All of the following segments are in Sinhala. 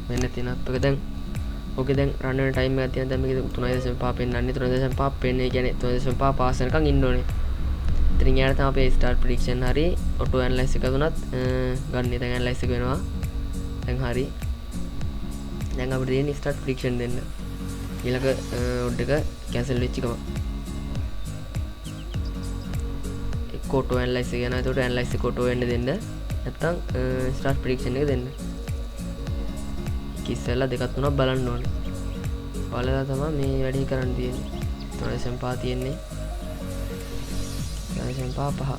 මෙන්න තියෙන අප් එක දැන් ඕකේ දැන් රන් වෙන ටයිම් එකක් තියෙනවා. දැන් මේකේ 3.5 පෙන්නන්නේ. 3.5 පෙන්නේ. ඒ කියන්නේ 3.5 පාස් වෙනකන් ඉන්න ඕනේ. ඉතින් යාර තමයි අපේ ස්ටාර්ට් ප්‍රෙඩික්ෂන් හරි ඔටෝ ඇනලයිස් එක තුනත් ගන්න. දැන් ඇනලයිස් එක වෙනවා. දැන් හරි. දැන් අපිට තියෙන්නේ ස්ටාර්ට් ප්‍රෙඩික්ෂන් දෙන්න. ඊළඟ ඔඩ් එක කැන්සල් වෙච්ච ගමන් එක්ක ඔටෝ ඇනලයිස් එක යනවා. එතකොට ඇනලයිස් එක ඔටෝ වෙන්න දෙන්න. නැත්තම් ස්ටාර්ට් ප්‍රෙඩික්ෂන් එක දෙන්න. ඒක ඉස්සෙල්ලා දෙකක් තුනක් බලන්න ඕනේ. බලලා තමයි මේ වැඩේ කරන්න තියෙන්නේ. 3.5 තියෙන්නේ. 3.5 5.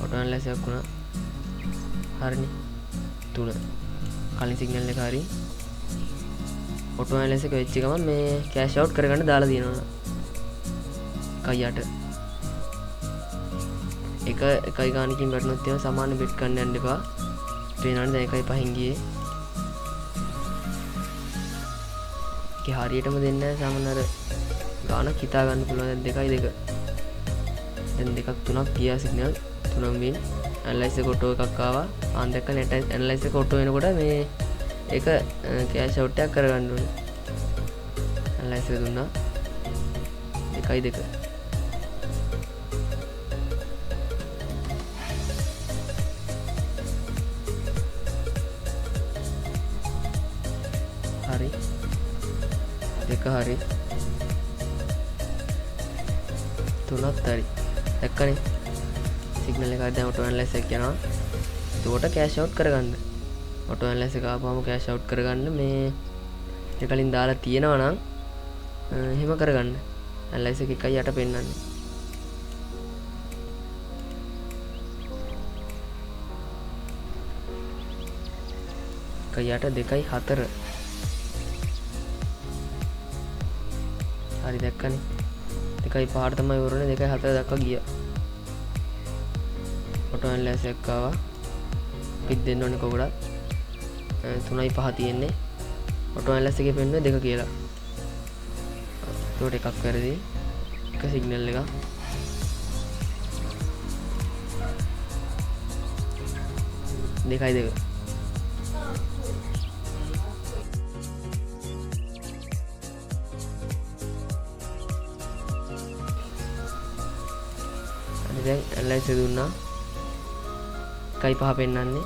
ඔටෝ ඇනලයිස් එකක් වුණා. හරිනේ. 3. කලින් සිග්නල් එක හරි. ඔටෝ ඇනලයිස් එක වෙච්ච ගමන් මේ කෑෂ් අවුට් කරගන්න දාලා තියෙනවා. 1.8. එක එකයි ගානකින් වැටුනොත් එහෙම සමාන බෙට් ගන්න යන්න එපා. පේනවනේ දැන් 1.5 ගියේ. ඒක හරියටම දෙන්නේ නැහැ සාමාන්‍ය අර ගානක් හිතා ගන්න පුළුවන්. දැන් 2.2. දැන් දෙකක් තුනක් ගියා සිග්නල් තුනම වින්. ඇනලයිස් එක ඔටෝ එකක් ආවා. ආන් දැක්ක නෙට් ඇනලයිස් එක ඔටෝ වෙනකොට මේ ඒක කෑෂ් අවුට් එකක් කරගන්න ඕනේ. ඇනලයිස් එක දුන්නා. 2.2. හරි. දෙක හරි. තුනත් හරි. දැක්කනේ. සිග්නල් එක දැන් ඔටෝ ඇනලයිස් එක යනවා. එතකොට කෑෂ් අවුට් කරගන්න. ඔටෝ ඇනලයිස් එක ආපුවම කෑෂ් අවුට් කරගන්න මේ ඊට කලින් දාලා තියෙනවා නම් එහෙම කරගන්න. ඇනලයිස් එක 1.8 පෙන්නන්නේ. 1.8 2.4. හරි දැක්කනේ. 2.5 තමයි ඉවරනේ. 2.4 දක්වා ගියා. ඔටෝ ඇනලයිස් එකක් ආවා. පිට දෙන්න ඕනේ කොකටත්. 3.5 තියෙන්නේ. ඔටෝ ඇනලයිස් එකේ පෙන්නුවේ 2 කියලා. එතකොට එකක් වැරදි. එක සිග්නල් එකක්. 2.2. දැන් ඇනලයිස් එක දුන්නා. 1.5 පෙන්නන්නේ.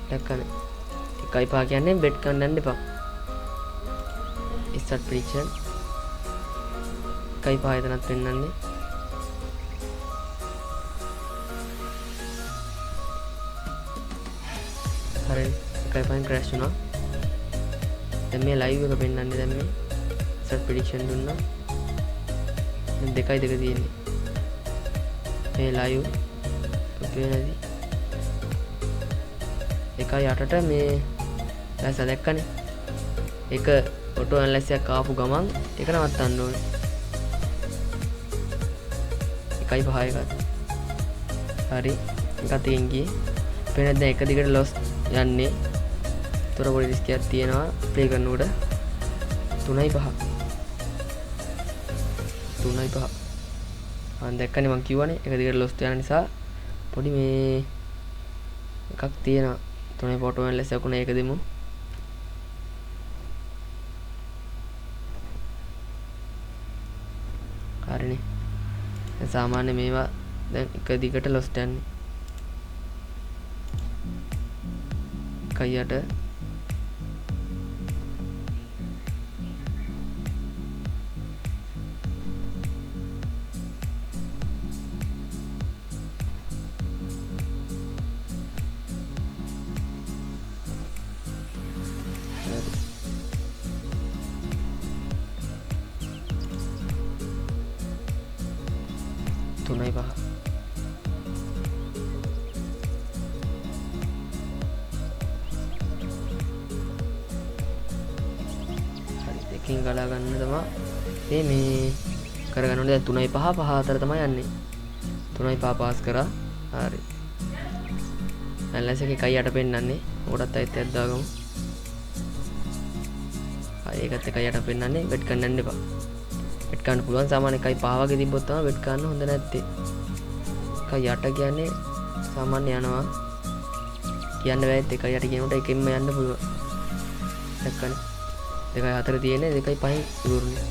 දැක්කනේ. 1.5 කියන්නේ බෙට් ගන්න යන්න එපා. ස්ටාර්ට් ප්‍රෙඩික්ෂන් 1.5 එතනත් පෙන්නන්නේ. හරි 1.5 ක්‍රෑෂ් වුණා. දැන් මේ ලයිව් එක පෙන්නන්නේ. දැන් මේ ස්ටාර්ට් ප්‍රෙඩික්ෂන් දුන්නා. දැන් 2.2 තියෙන්නේ. මේ ලයිව් පේනදි 1.8ට මේ දැන් දැක්කනේ. ඒක ඔටෝ ඇනලයිස් එකක් ආපු ගමන් ඒක නවත්තන්න ඕනේ. 1.5 එකත් හරි. එකත් එකෙන් ගියේ. පේනද දැන් එක දිගට ලොස් යන්නේ. තොර පොඩි රිස්ක් එකක් තියෙනවා ප්ලේ කරනකොට. 3.5. 3.5. ආන් දැක්කනේ මං කිව්වනේ එක දිගට ලොස් යන නිසා පොඩි මේ එකක් තියෙනවා. 3 ෆොටෝ ඇනලයිස් එකක් උනා ඒක දෙමු. හරිනේ. දැන් සාමාන්‍ය මේවා දැන් එක දිගට ලොස් යන්නේ. 1.8. 3.5. හරි දෙකෙන් ගලා ගන්න තමයි මේ කරගන්න ඕනේ. දැන් 3.5 5 අතර තමයි යන්නේ. 3.5 පාස් කරා. හරි. ඇනලයිස් එක 1.8 පෙන්නන්නේ. ඔකටත් අයිත් එකක් දාගමු. හරි ඒකත් 1.8 පෙන්නන්නේ. බෙට් ගන්න යන්න එපා. බෙට් ගන්න පුළුවන් සාමාන්‍ය 1.5 වගේ තිබ්බොත් තමයි බෙට් ගන්න හොඳ නැත්තේ. 1.8 කියන්නේ සාමාන්‍ය යනවා. කියන්න බෑ 2.8 කියනකොට එකෙන්ම යන්න පුළුවන්. දැක්කනේ 2.4 තියෙන්නේ 2.5 ඉවරුනේ.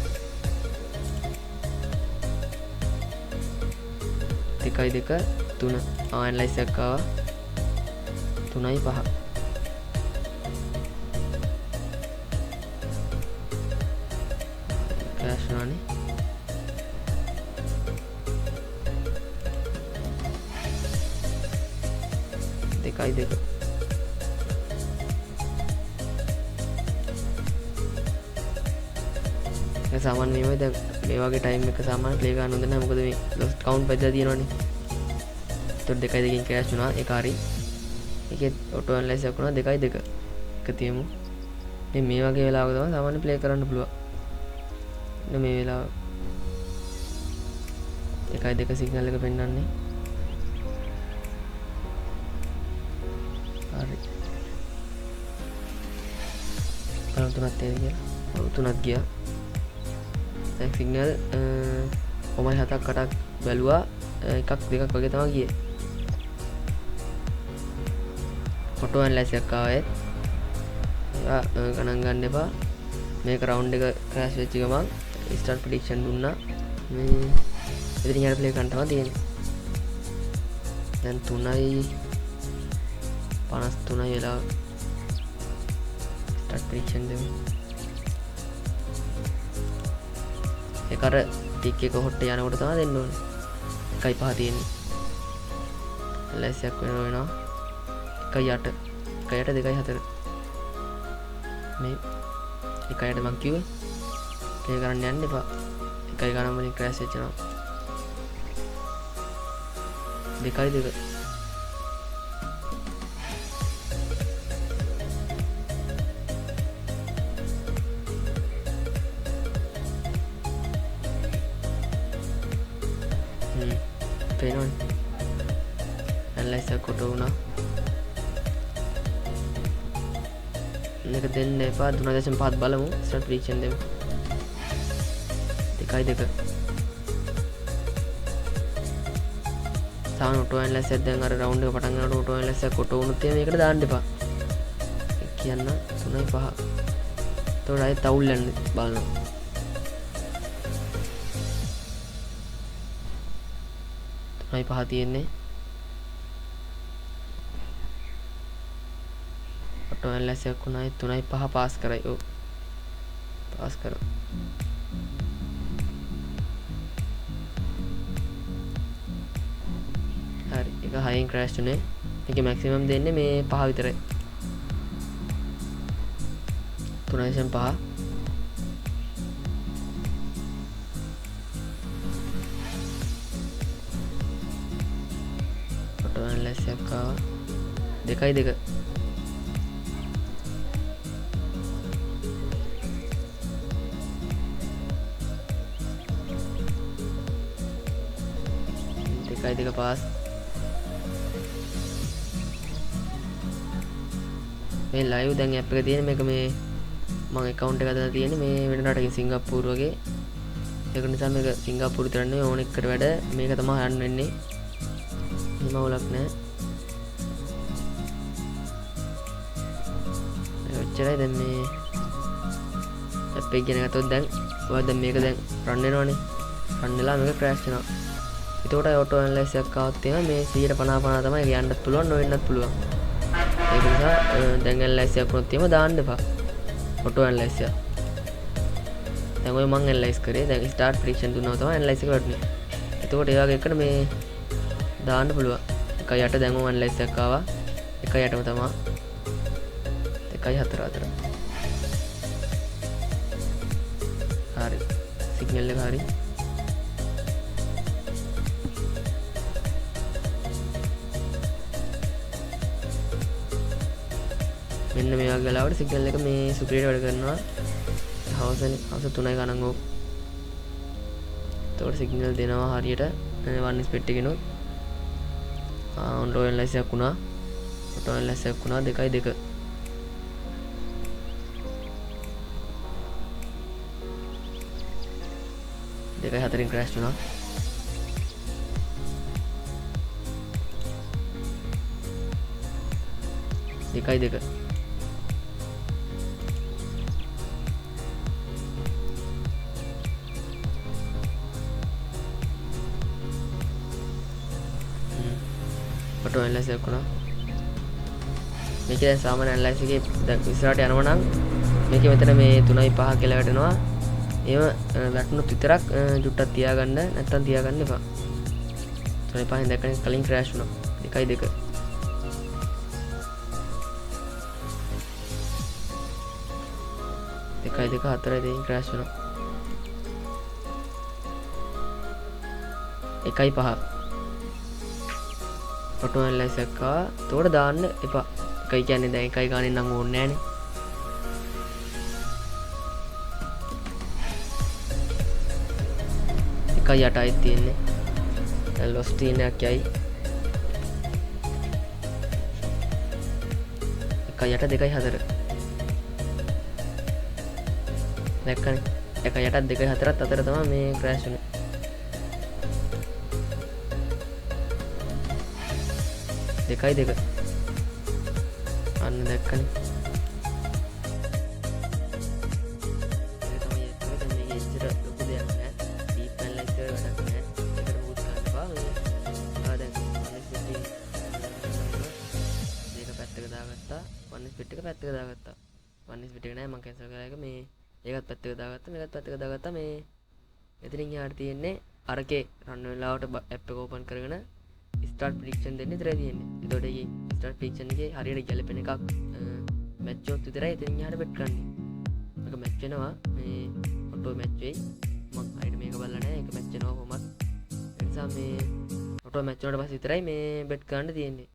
2.2 3 ඇනලයිස් එකක් ආවා 3.5. ක්‍රෑෂ් වුණානේ. 2.2 ඒ සාමාන්‍ය මේවයි දැන් මේ වගේ ටයිම් එක සාමාන්‍ය ප්ලේ ගන්න හොඳ නැහැ. මොකද මේ ලොස්ට් කවුන්ට් පැදලා තියෙනවනේ. ඒතකොට 2.2කින් ක්‍රෑෂ් වුණා. ඒක හරි. ඒකෙත් ඔටෝ ඇනලයිස් එකක් වුණා 2.2. එක තියමු. ඉතින් මේ වගේ වෙලාවක තමයි සාමාන්‍ය ප්ලේ කරන්න පුළුවන්. මෙන්න මේ වෙලාව 2.2 සිග්නල් එක පෙන්වන්නේ. හරි. බලමු තුනක් තියෙද කියලා. ඔව් තුනක් ගියා. දැන් සිග්නල් කොමයි 7ක් 8ක් බැලුවා. එකක් දෙකක් වගේ තමයි ගියේ. ඔටෝ ඇනලයිස් එකක් ආවා ඒත්. ඒවා ගණන් ගන්න එපා. මේක රවුන්ඩ් එක ක්‍රෑෂ් වෙච්ච ගමන් ස්ටාර්ට් ප්‍රෙඩික්ෂන් දුන්නා. මේ ඉතින් යාර ප්ලේ කරන්න තමයි තියෙන්නේ. දැන් 3:53 වෙලාව ස්ටාර්ට් ප්‍රෙඩික්ෂන් දෙමු. ඒක අර ටික් එක හොට්ට යනකොට තමයි දෙන්න ඕනේ. 1.5 තියෙන්නේ. ඇනලයිස් එකක් වෙනවා 1.8 1.8 2.4 මේ 1.8 මං කිව්වේ ප්ලේ කරන්න යන්න එපා. 1 ගණන් වලින් ක්‍රෑෂ් වෙච්ච නම් 2.2 පේනවනේ. ඇනලයිස් එක කොට වුණා. මේක දෙන්න එපා. 3.5 බලමු. ස්ටාර්ට් ප්‍රෙඩික්ෂන් දෙමු. 2.2 සාමාන්‍ය ඔටෝ ඇනලයිස් එකක් දැන් අර රවුන්ඩ් එක පටන් ගන්නකොට ඔටෝ ඇනලයිස් එකක් ඔටෝ වුණොත් එහෙම මේකට දාන්න එපා. ඒක කියන්න 3.5. එතකොට ආයෙත් අවුල් යන්න බලනවා. 3.5 තියෙන්නේ. ඔටෝ ඇනලයිස් එකක් වුණා. 3.5 පාස් කරයි. ඔව් පාස් කරා. හරි ඒක හයෙන් ක්‍රෑෂ් වුණේ. මේකේ මැක්සිමම් දෙන්නේ මේ 5 විතරයි. 3.5 ඔටෝ ඇනලයිස් එකක් ආවා. 2.2 2.2 පාස්. මේ ලයිව් දැන් ඇප් එක තියෙන මේක මේ මං ඇකවුන්ට් එක හදලා තියෙන්නේ මේ වෙන රටකින් සිංගප්පූරු වගේ. ඒක නිසා මේක සිංගප්පූරු විතර නෙවෙයි ඕන එකට වැඩ මේක තමයි හොයන්න වෙන්නේ. එහෙම අවුලක් නෑ. ඒ ඔච්චරයි දැන් මේ ඇප් එක ගැන ගත්තොත් දැන් ඔයා දැන් මේක දැන් රන් වෙනවනේ. රන් වෙලා මේක ක්‍රෑෂ් වෙනවා. එතකොට ඔටෝ ඇනලයිස් එකක් ආවොත් එහෙම මේ 150 50 තමයි ඒක යන්නත් පුළුවන් නොවෙන්නත් පුළුවන්. ඒක නිසා දැන් ඇනලයිස් එකක් වුණොත් එහෙම දාන්න එපා. ඔටෝ ඇනලයිස් එක. දැන් ඔය මං ඇනලයිස් කරේ. දැන් ස්ටාර්ට් ප්‍රෙඩික්ෂන් දුන්නාම තමයි ඇනලයිස් එක වැටුනේ. එතකොට ඒ වගේ එකට මේ දාන්න පුළුවන්. 1.8 දැන් ඔය ඇනලයිස් එකක් ආවා. 1.8ම තමයි. 2.4 අතර. හරි. සිග්නල් එක හරි. මෙන්න මේ වගේ වෙලාවට සිග්නල් එක මේ සුපිරියට වැඩ කරනවා. හවසනේ හවස 3යි ගණන් ඕක. එතකොට සිග්නල් දෙනවා හරියට වන් ස්පීඩ් එකකිනුත්. ඔටෝ ඇනලයිස් එකක් වුණා. ඔටෝ ඇනලයිස් එකක් වුණා 2.2. 2.4න් ක්‍රෑෂ් වුණා. 2.2. ඔටෝ ඇනලයිස් එකක් වුණා. මේකේ දැන් සාමාන්‍ය ඇනලයිස් එකේ දැන් ඉස්සරහට යනවා නම් මේකේ මෙතන මේ 3.5 කියලා වැටෙනවා. එහෙම වැටුනොත් විතරක් චුට්ටක් තියාගන්න, නැත්තම් තියාගන්න එපා. 3.5 දැක්කනේ කලින් ක්‍රෑෂ් වුණා. 2.2. 2.2 4.2 ක්‍රෑෂ් වුණා. 1.5 ඔටෝ ඇනලයිස් එකක් ආවා. එතකොට දාන්න එපා. එකයි කියන්නේ දැන් එකයි ගානේ නම් ඕනේ නෑනේ. එකයි අටයි තියෙන්නේ. දැන් ලොස් තියෙන එකක් යයි. එකයි අට දෙකයි හතර. දැක්කනේ. එකයි අටත් දෙකයි හතරත් අතර තමයි මේ ක්‍රෑෂ් වුනේ. 2.2. අන්න දැක්කනේ. ඒක තමයි ඇත්තම. දැන් මේකේ එච්චර ලොකු දෙයක් නෑ. ඩීප් ඇනලයිස් කරලා වැඩක් නෑ. ඒකට මොකුත් කරන්න එපා. මේ ආ දැන් වන්ස් බෙට් මේක පැත්තක දාගත්තා. වන්ස් බෙට් එක පැත්තක දාගත්තා. වන්ස් බෙට් එක නෑ මං කැන්සල් කරලා එක මේ ඒකත් පැත්තක දාගත්තා. මේකත් පැත්තක දාගත්තා. මේ එතනින් එහාට තියෙන්නේ අරකේ රන් වෙලාවට ඇප් එක ඕපන් කරගෙන ස්ටාර්ට් ප්‍රෙඩික්ෂන් දෙන්න විතරයි තියෙන්නේ. එතකොට ඒකේ ස්ටාර්ට් ප්‍රෙඩික්ෂන් එකේ හරියට ගැලපෙන එකක් මැච් වුණොත් විතරයි එතනින් එහාට බෙට් කරන්නේ. මේක මැච් වෙනවා. මේ ඔටෝ මැච් වෙයි. මං හරියට මේක බලලා නෑ. ඒක මැච් වෙනවා කොහොමත්. ඒ නිසා මේ ඔටෝ මැච් වුණාට පස්සේ විතරයි මේ බෙට් කරන්න තියෙන්නේ.